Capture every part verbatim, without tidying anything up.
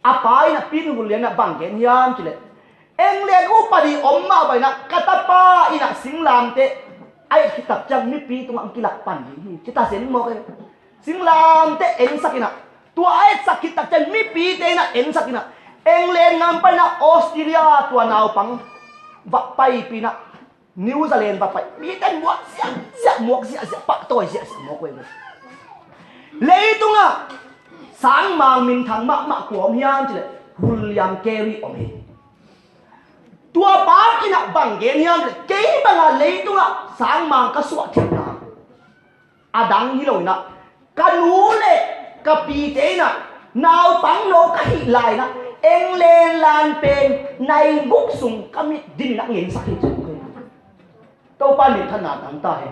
A pa in a, Pin Hul Lian in a bang gen hiam cih leh, England upadi om mah bang in a, ka tapa in a singlamteh a et khit tak ciang mipi tungah hong kilak pan ding hi, ci ta sen mawk e. Singlamteh ensak in a, tua a etsak khit tak ciang mipite in a ensak in a, England gam pan in a Australia tua naupang va paipih in a, New Zealand va pai, mite muak ziahziah, muak ziahziah, pahtawi ziahziah mawk uh hi. Leitungah sangmang minthang mahmah kua om hiam cih leh, William Carey om hi. Tua pa in a bang gen hiam cih leh, kei bang a leitungah sangmang ka suah theihna, a dang hi lo in a, ka nu le ka pite in a, naupang no ka hih lai in a, England lan pen nai guk sung ka mit dim in a ngensak hi, ci hi. Topa minthanna tang ta hen.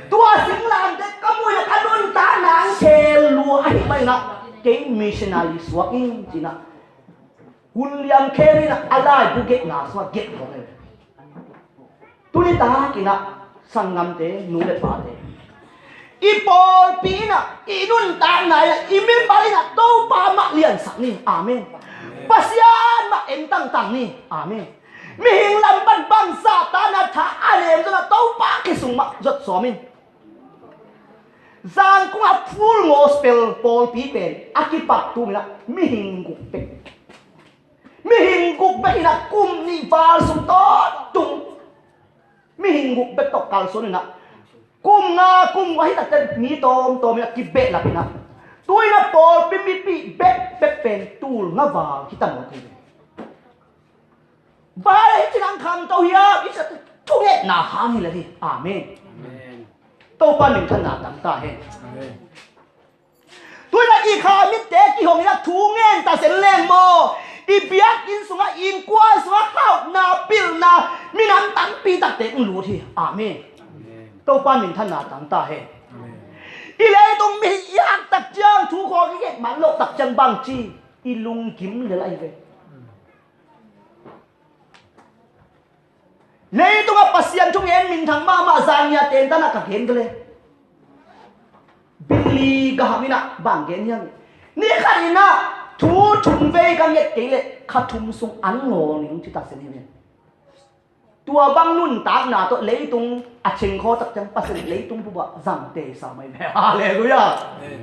Tua singlamteh ka mu in a, ka nuntakna hong khel lua ahih manin a, kei missionary suak ing ci in a, William Carey in a, a laibu gelhna sungah gelh khawng hi. Tuni takin a, sanggamte, nu le pate, i pawlpi in a, i nuntakna in a, i mimal in a, Topa mah liansak ni. Amen. Pasian mah en tangtang ni. Amen. Mihing lam pan bangzah tan a tha a nem zong a, Topa kisung mah zot sawm in. Zangkong a Full Gospel pawlpi pen a kipat tum in a, mihing guk bek. Mihing guk bek in a, kum nih val sung tawntung mihing guk bek tawh kalsuan in a, kum nga kum guk ahih tak ciang mi tawmtawm in a kibehlap in a, tu in a pawlpi mipi bekbek pen tul nga val hi ta mawk hi. Val a hi cih nang khangto hiam, i thungetna hang hi lel hi. Amen. Amen. Topa minthanna tang ta hen. Amen. Tu in a i kha mitte kihong in a, thu ngen ta sen leng maw, i biakinn sungah, innkuan sungah hauhna, pilna, minam tampi takte hong lut hi. Amen. Amen. Topa minthanna tang ta hen. Amen. I leitung mi i hak tak ciang, thu khawng i nget man loh tak ciang bang ci, i lungkim lel ahi ve. Leitungah Pasian thungen minthang mahmah zan nia tentan a ka gen ka le. Billy Graham in a bang gen hiam? Ni khat in a thu thum vei ka nget kei leh kha thum sung an ngawl ning ci ta sen hi ve. Tua bang nuntakna tawh leitung a chengkhaw tak ciang Pasian leitung bup ah zangte sa mai ve. Halleluiah. Amen.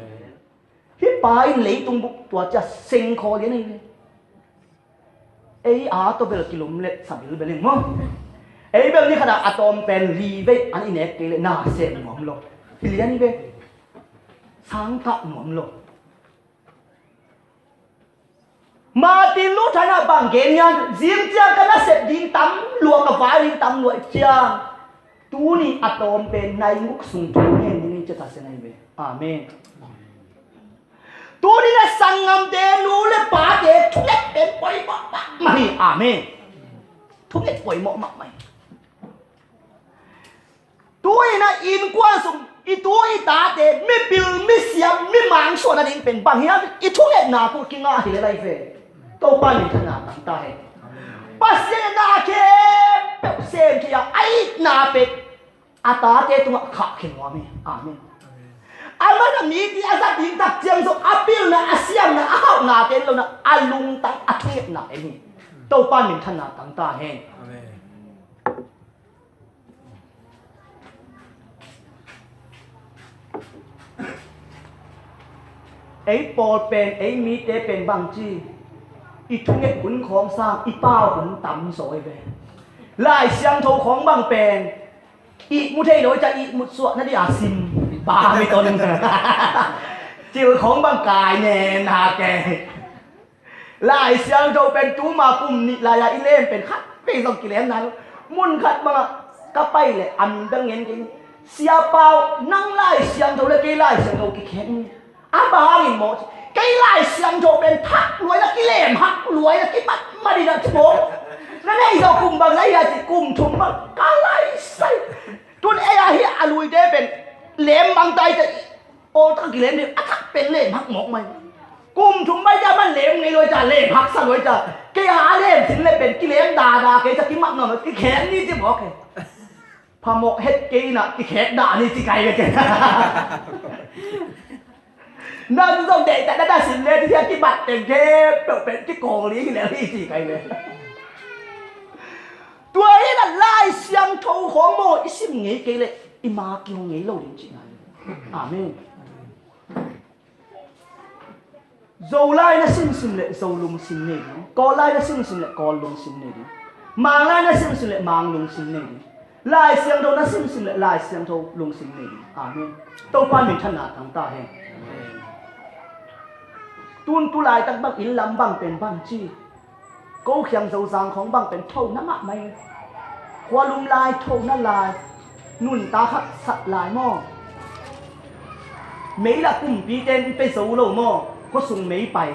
Hih pa in leitung bup tua cia sengkhaw lian ahi ve. Ei a tawh bel kilom le sabil bel in maw? Ei bel ni khat ah a tawm pen li vei an i nek kei le na seh nuam lo. Hi lian hi ve. Sangkah nuam lo. Martin Luther in a bang gen hiam? Zing ciang ka nasep ding tam lua, ka vai ding tam lua ciang, tuni a tawm pen nai guk sung thu ngen ding hi ci ta sen ahi ve. Amen. Tuni na sanggamte, nu le pate, thunget pen poimawh mahmah hi. Amen. Thunget poimawh mahmah hi. Tu in a innkuan sung i tu i tate mipil misiam mimang suahna ding pen bang hiam? I thungetna tawh kingah hi lel ahi ve. Topa minthanna tang ta hen. Pasian in na khempeuh sem kei a, a itna pen a tate tungah khah khin nuam hi. Amen. Amen. Amah in a mite a zat ding tak ciang zong a pilna, a siamna, a hauhna te en lo in a, a lungtang, a thungetna en hi. Topa minthanna tang ta hen. Amen. Ei pawl pen, ei mite pen bangci, i thunget hun khawng sang, i pau hun tam zaw hi ve. Lai Siangtho khawng bang pen ihmu thei lo hi ciah, ihmut suahna ding a sim ba mi ton. Cil khawng bang kai nen ha ke. Lai Siangtho pen tuma kum nih lai-a i lem pen khat vei zong kilem nai lo. Mun khat bangah ka pai leh a min bel ngen kei. Sia Pau, nang Lai Siangtho le kei Lai Siangtho kikhek ni. A bang hangin maw? Kei Lai Siangtho pen thak luaina, kilem hak luaina, kimat mat ina ci maw? Na neih zawh kum bang lai a ci, kum thum bang ka lai sai. Tun ei a hi a luite pen lem bang tai te. Aw, tak kilem ding, a thak pen lem hak mawk mai. Kum thum mai ciah man lem ngei lua ciah, lem haksa lua ciah. Kei a lem sin le pen kilem dada kei ciah, kimat nawn lo, kikhek ni ci mawk kei. Phamawh het kei inah kikhek dah ni ci kai ve kei. Nang zong deihtak na na sin le, ti hian kibat teng khempeuh pen kikawl ding hi le hi ci kai le. Tua hi na Lai Siangtho khawng maw i sim ngei kei leh i ma kihong ngei lo ding ci ngai. Amen. Zolai na simsim leh Zo lungsim nei ding. Kawllai na simsim leh Kawl lungsim nei ding. Manglai na simsim leh Mang lungsim nei ding. Lai Siangtho na simsim leh Lai Siangtho lungsim nei ding. Amen. Topa minthanna tang ta hen. Tun tu laitak bang inn lam bang pen bang ci. Ko khiang Zozang khawng bang pen thona mahmah hi. Khualum lai thona lai. Nuntak haksat lai maw? Mei lah kumpite'n i pe zo lo maw? Khuasung mei pai.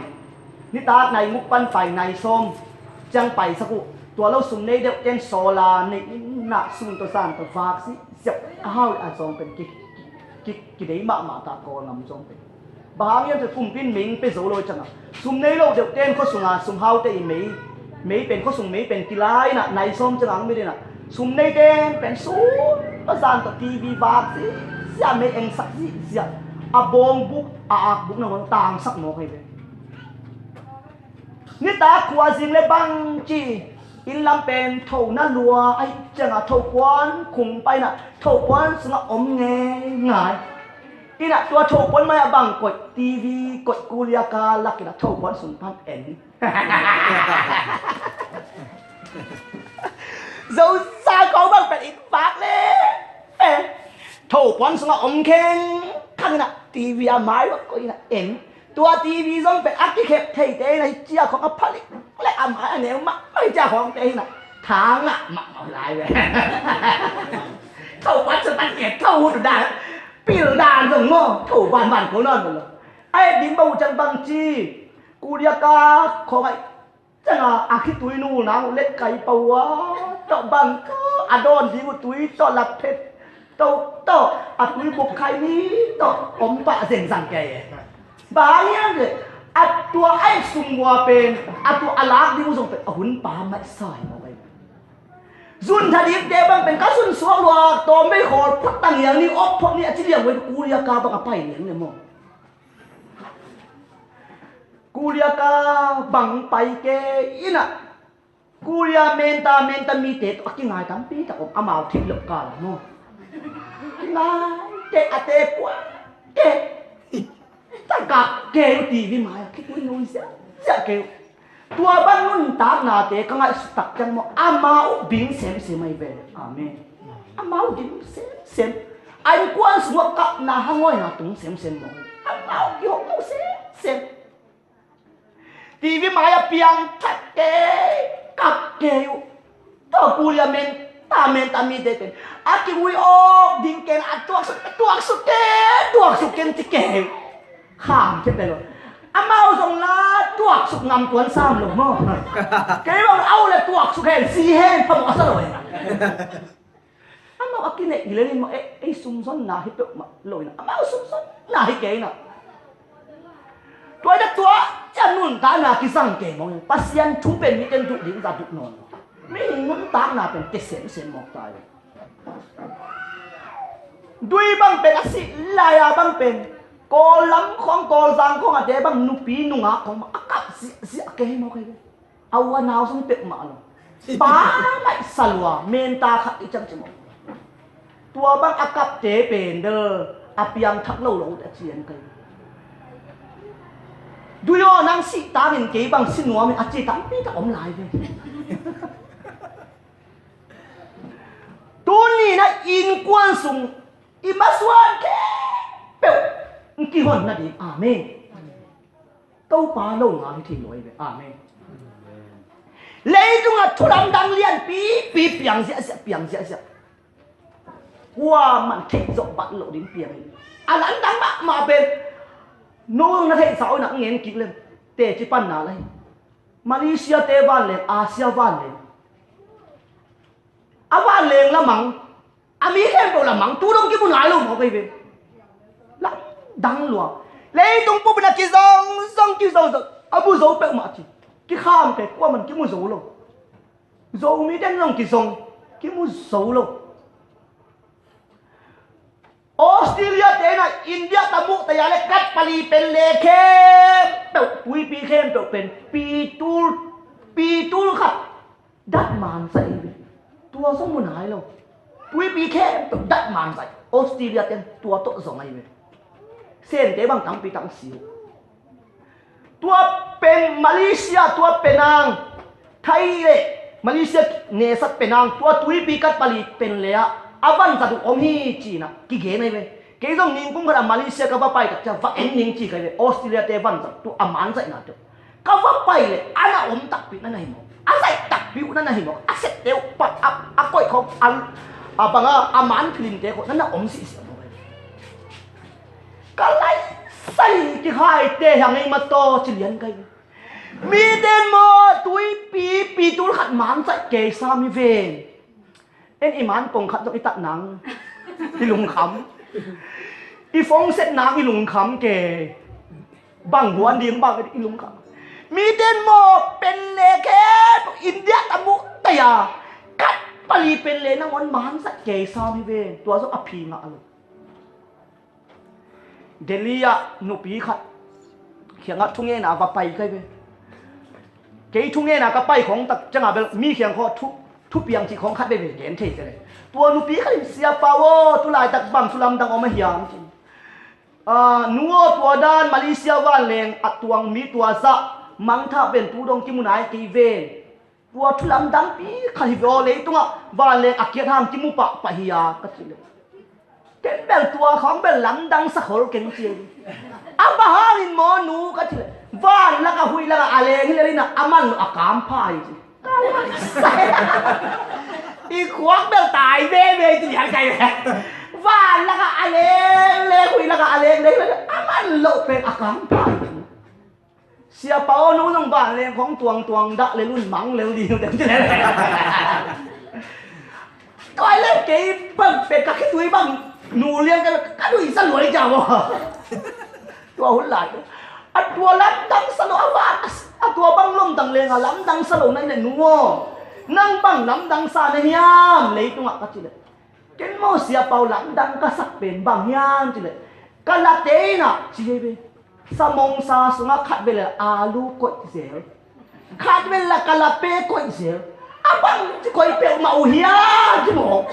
Nitak nai nguk pan pai nai sawm ciang paisak uh. Tua lo sum nei deuhte'n sawla nei in na sun tawh zan tawh vak si ziau a hau a zawng pen ki, ki, ki, kidei mahmah ta Kawl ngam zawng pen. Bang hang hiam cih leh kumpi'n mei pe zo lo ciangah sum nei lo deuhte'n khuasunga sum haute i mei, mei pen khuasung mei pen kilai inah nai sawm ciangah hong mit inah sum neite'n pen sun tawh zan tawh T V vak zihziah, mei engsak zihziah, a bawngbuk a akbuk nangawn tangsak mawk hi ve. Nitak khuazing le bang ci inn lam pen thona lua ahi ciangah thopuan khung pai inah thopuan sungah om ngeingai. Inah tua thopuan mai-ah bang koih, T V koih, kuliaka lak inah thopuan sung pan en. Zosa ko bang pen in vak le pen thopuan sungah om khengkhang inah T V a mai bang koih inah en. Tua T V zong pen a kikhep theite inah hi cia khawng a phalik le a mai a neu mahmah hi cia khawngte inah thangah mahmah lai ve. Thopuan sung pan en tho tu dan pil dan zong maw tho banban ko nawn lo. A et ding bang uh ciang bang ci kuliaka khawng aih ciangah a khitui nulna uh let kai pau a tawh bang a dawn ding uh tui tawh lak phet tawh tawh a tui buk khai ni tawh om pah zengzang kei e. Bang hang hiam cih leh a tua aih sum ua pen a tua a lak ding uh zong pen a hun pa maih sa hi maw kei. Zun tha dingte bang pen ka zun suak lua tawm bei khawl phot tang hiang ni op phot ni a ci liang uh kuliaka bang a pai liang le maw? Kuliaka bang pai kei inah kulia menta menta mite tawh a kingai tampi tak om amau theih loh kal ah maw? Kingai kei a te kuan kei. Takap kei uh T V mai ah kikui nui ziahziah kei uh. Tua bang nuntaknate ka ngaihsut tak ciang maw amau bing semsem ahi ve. Amen. Amau ding semsem. A innkuan sungah kapna hangawina tung semsem maw? Amau kihawk lo semsem. T V mai a piangthak kei kap kei uh. Tua kulia menta menta mite pen a kingui awk ding kei a tuaksuk tuaksuk kei tuaksuk kei ci kei. Kham kei lo. Amau zong la tuaksuk ngam tuan sam lo maw? Kei bang au le tuaksuk hen si hen phamawh a sa lo hen. Amau a kineih hi le ni maw, ei sumzonna hi peuhmah lo inah amau sumzonna hi kei inah. Tua inah tua ciang nuntakna kizang kei mawk in Pasian thu pen mite in duh ding zah duh nawn lo. Mihing nuntakna pen kei semsem mawk ta hi. Dui bang pen a sih lai-a bang pen Kawl lam khawng Kawlzang khawng a te bang nupi nungak khawng bang a kap ziahziah kei mawk hi ve. A u a nau zong peuhmah lo. Pa maih sa lua menta khat i ciang ci mawk. Tua bang a kapte pen bel a piangthak lo lo a cian kai. Dui aw nang sih tangin kei bang si nuam in a ci tampi tak om lai ve. Tuni na innkuan sung i masuan khempeuh kihon nading. Amen. Topa lo ngal hi thei lo hi ve. Amen. Leitungah thu lamdang lianpipi piang ziahziah piang ziahziah. Kuaman theih zawh bat loh ding piang hi. A lamdang mahmah pen no na theihsa awinah ngen kik lem. Teci panna la hi. Malaysia te vanleng, Asia vanleng. A vanleng lamang a mi khempeuh lamang tu dong kimu nai lo mawk ahi ve. Lamdang lua. Leitung pupin a kizong zong kizong zong a mu zo peuhmah ci. Kikham kei kuaman kimu zo lo. Zomi den zong kizong kimu zo lo. Australia te in ah India tamuh taya le kat pali pen le khempeuh, tuipi khempeuh pen pitul, pitul khat dat mansaih ahi ve. Tua zong mu nai lo. Tuipi khempeuh dat mansaih. Australia ten tua tawh zong ahi ve. Sente bang tampi tak si uh. Tua pen Malaysia, tua Penang, Thai le Malaysia nesat Penang, tua tuipi kat pali pen le ah a vanzat uh om hi ci-in ah kigen ahi ve. Kei zong ningkung khat ah Malaysia ka va pai tak ciang va en ning ci ka hi ve. Australia te vanzat uh a manzaihna tawh ka va pai le a na om takpi uh na na hi mawk, a zaih takpi uh na na hi mawk, a septe uh pat a, a koih khawng a, a bang a, a man philimte khawng na na om sihsih mawk ahi ve. Ka laisai kikhaite hiang ei mataw ci lian ka hi. Mite in maw tuipi pitul khat mansaih kei sam hi ven. En i man pong khat zong i tat nang i lungkham, i phone set nang i lungkham kei. Bang huan ding bang i lungkham. Mite in maw pen le khempeuh India tamuh taya kat pali pen le nangawn mansaih kei sam hi ven. Tua zong a phi ngah lo. Delhi ah nupi khat kiangah thungenna va pai ka hi ve. Kei thungenna ka pai khawng tak ciangah bel mi kiang khawng thu, thupiang cih khawng khat veve gen thei ka hi ve. Tua nupi khat in, "Siapa aw, tu laitak bang thu lamdang om a hiam?" ci. "Ah, nu aw, tua dan Malaysia vanleng a tuang mi tua zah mangthah pen tu dong kimu nai kei ven. Tua thu lamdangpi khat hi ve aw, leitungah vanleng a kiat hang kimu pahpah hi a," ka cih leh, "Ken bel tua khawng bel lamdang sa khol keng," ci hi. "A bang hangin maw nu?" ka cih leh, "Van lakah huih lakah a leng hi lel in ah a man lo a kampha hi," ci. I khuak bel tai veve ci lian ka hi ve. Van lakah a leng leng, huih lakah a leng leng, a man lo pen a kampha hi. Siapa aw, nong zong vanleng khawng tuangtuang dah lel un, mang lel ding uh teng ci lel. Tua hi leh kei bang pek ka khitui bang nu liang ka, ka nuihsa luai cia maw. Tua hun lai a tua lamdang sa lo a van, a tua bang lomdang leng a lamdang sa lo na hi leh nu aw, nang bang lamdang sa na hiam leitungah ka cih leh, "Ken maw siapa aw, lamdang ka sak pen bang hiam?" ci leh, "Ka late in ah," ci hi ve, "samongsa sungah khat vei le alu koih zel, khat vei le ka lape koih zel, a bang ci koih peuhmah uh hiam?" ci maw.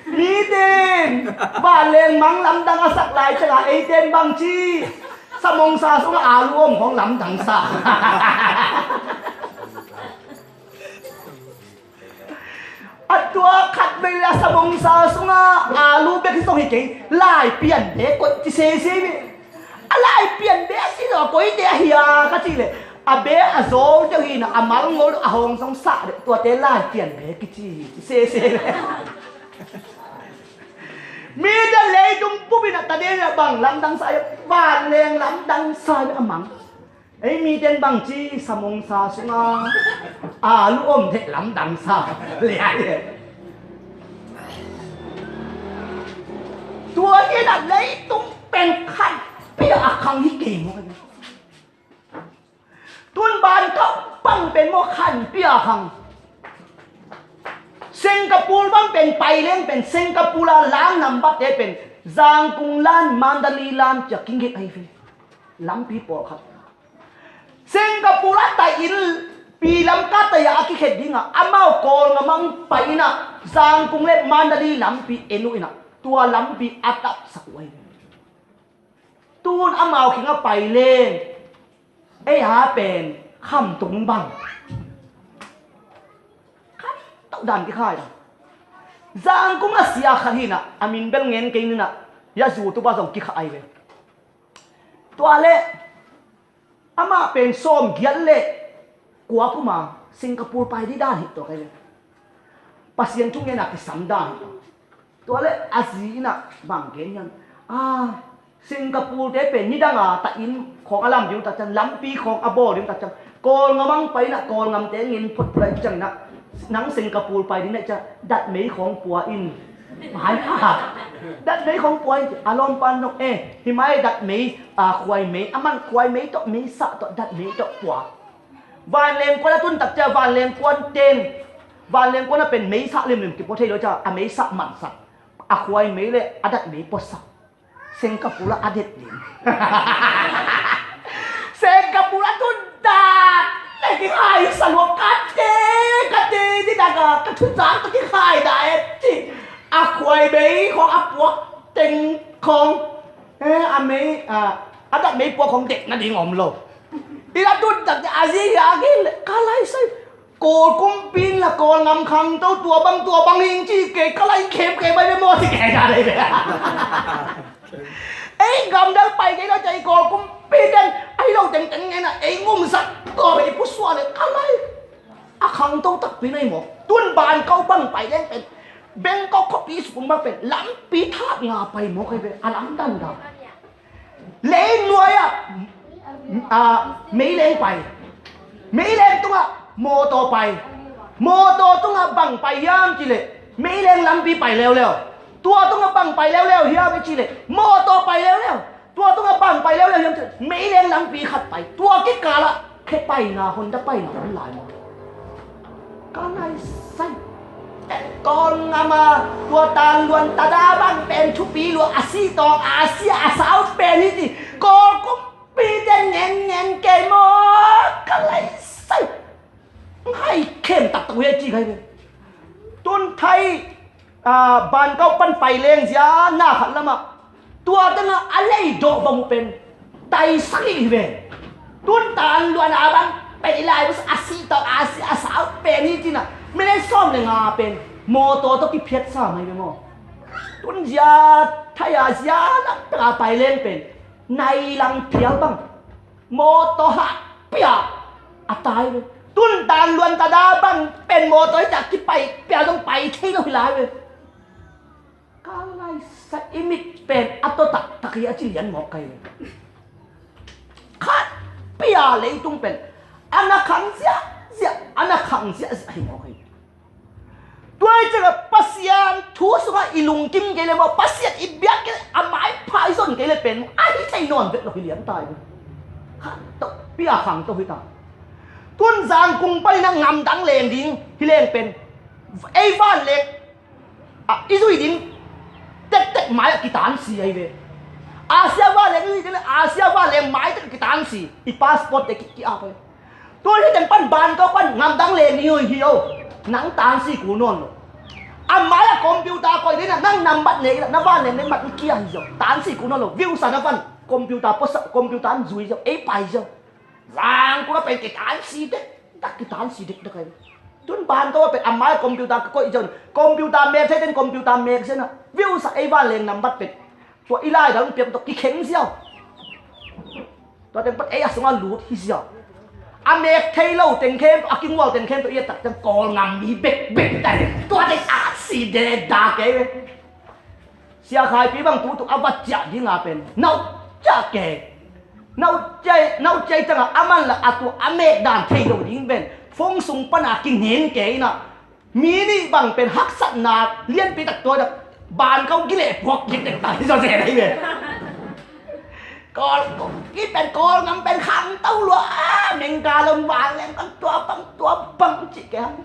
Mite in vanleng mang lamdang a sak lai ciangah eite in bang ci, samongsa sungah alu om khawng lamdang sa. A tua khat vei le samongsa sungah alu bek hi zong hi kei, lai pian bek koih ci sese ve. A lai pian bek si zong a koite ahi a ka cih leh, a bek a zawl deuh hi in ah, a mal ngol a hawng zong sah deuh, tuate lai pian bek kici hi ci sese ve. Mite leitung bup in ah ta ding in ah bang lamdang sa hiam? Vanleng lamdang sa hiam a mang. Ei mite in bang ci, samongsa sungah alu om thei lamdang sa le ai. Tua hi in ah leitung pen khanpi a khang hi kei maw. Tun ban kau pang pen maw khanpi a khang. Singapore bang pen pai leng pen Singapore a lam nambat te pen Zangkung lam, Mandalay lam cia kingit ahi ve. Lampi pawlkhat Singapore a tai in pi lam ka tai a kikhet dingah amau Kawlngam ang pai in ah Zangkung le Mandalay lampi en uh in ah tua lampi a tapsak uh ahi. Tun amau khing a pai leng ei a pen Khamtung bang Khamtung dan kikhai. Zangkung a sia khat hi in ah a min bel ngen kei ni in ah, ya zu tu ba zong kikhah ahi ve. Tua le amah pen sawm giat le kua kuma Singapore pai dih dan hi tua kai le Pasian thungen a kisam dan hi tua. Tua le a zi in ah bang gen hiam? A Singapore te pen nidang a ta inn khawng a lam ding uh tak ciang, lampi khawng a bawl ding uh tak ciang, Kawlngam ang pai in ah Kawlngam te ngin phot phot a ih ciang in ah nang Singapore pai ding na ih ciang datmei khawng pua in. Mai ha. Datmei khawng pua in a lawmpan nong e, hi mai datmei a khuai mei, a man khuai mei tawh mei sah tawh datmei tawh pua. Vanleng kuan a tun tak ciang vanleng kuan ten, vanleng kuan a pen mei sah limlim kipua thei lo ciang a mei sah man sah. A khuai mei le a dat mei puasak. Singapore a det ding. Singapore a tun dat. Nei ki hai sa lua ka te, ka te di da ka, ka thu zang ka ki hai da e ti. A khuai mei khong a puak teng khong. Eh, a mei, a, a dat mei puak khong det na ding om lo. I la tun dat a zi ya ki le, ka lai sai. Kawl kumpi in la Kawl ngam khangto tua bang tua bang hing ci kei ka lai khem kei bai be maw ci kei ka lai be. Ei gamdal pai kei lo ci Kawl kumpi den ai lo tengteng ngen a ei ngumsak tua be i pusuak le ka lai. A khangto takpi na hi maw. Tun Bangkok bang pai leng pen Bangkok khuapi sukun bang pen lampi thak nga pai maw kei be a lamdan da. Lei nuai ah, ah, meileng pai. Meileng tungah mawtaw pai. Mawtaw tungah bang pai hiam cih leh meileng lampi pai leuleu. Tua tungah bang pai leuleu hiam cih leh mawtaw pai leuleu. Tua tungah bang pai leuleu hiam cih leh meileng lampi khat pai. Tua kikalah khe paina, Honda paina om lai maw. Ka lai sai. Kawl ngam a tua Tan Luan Tada bang pen thupi lua a si tawng a si a sau pen hi ci. Kawl kumpi den ngen ngen kei maw. Ka lai sai. Ngai khem taktak uh hi a ci kai ve. Tun Thai, ah, Bangkok pan pai leng zia na khat lamah tua tengah a lei dawh bang uh pen taisak hi ve. Tun Tan Luan a bang pen i lai a si tawh a si a sau pen hi cina minit sawm le nga pen mawtaw tawh kiphiat sa mai ve maw. Tun zia Thai a zia nak pek a pai leng pen nai lang phial bang mawtaw hah pia a tai ve. Tun Tan Luan Tada bang pen mawtaw hi ta kipai pia zong pai thei lo hi lai ve. Ka lai sa i mit pen a to taktak hi a ci lian mawk kai. Khat pia leitung pen a na khang ziahziah, a na khang ziahziah hi mawk kai. Tua hi ciangah Pasian thu sungah i lungkim kei le maw, Pasian i biak kei le a maipha i zon kei le pen a hi thei nawn vet lo hi lian tai. Khat to pia khang to hi ta. Tun Zangkung panin a ngamdang leng ding hi leng pen ei van leng a, i zui ding tektek mai-ah kitansi ahi ve. Asia vanleng i zui ding le Asia vanleng mai tek kitansi i passport te ki, ki-ap ahi. Tua hi teng pan Bangkok pan ngamdang leng ni hi o. Nang tansi kul nawn lo. A mai-ah computer koih ding na nang nambat ne na vanleng ne mat i kia hi zo. Tansi kul nawn lo. View sa na van computer posa computer an zui zo. Ei pai zo. Zangkung a pen kitansi dekdek, kitansi dekdek ahi. Tun Bangkok a pen a mai computer ka koih zia un, computer mek thei ten computer mek zia na. View sa ei vanleng nambat pen tua i lai dang piak tawh kikheng zia. Tua teng pat ei a sungah lut hi zia. A mek thei lo teng khem, a kingual teng khem tawh i a tak teng Kawl ngam mi bekbek ta. Tua teng a si de da kei. Sia Khaipi bang tutu a va ciah ding a pen nau ciah kei. Nau ciah, nau ciah ciangah a man la a tu a mek dan thei lo ding pen phone sung pana kingen kei na. Mi nih bang pen haksatna lianpi tak tua dak Bangkok gileh puak gik dek ta hi zaw zen ahi ve. Kawl kong ki pen Kawl ngam pen khang tau lua a mengka lom vanleng kan tua bang tua bang cih kei hang.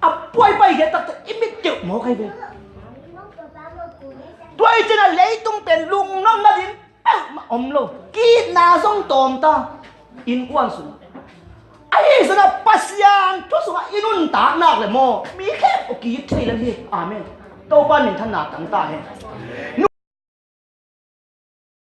A puai pai khe taktak i mit keuh mawk ahi ve. Tua i cina leitung pen lungnuam nading peuhmah om lo. Ki-itna zong tawm ta. Innkuan sung ahi zongin Pasian thu sungah i nuntak nak le maw mi khempeuh ki-it thei lel hi. Amen. Topa minthanna tang ta hen.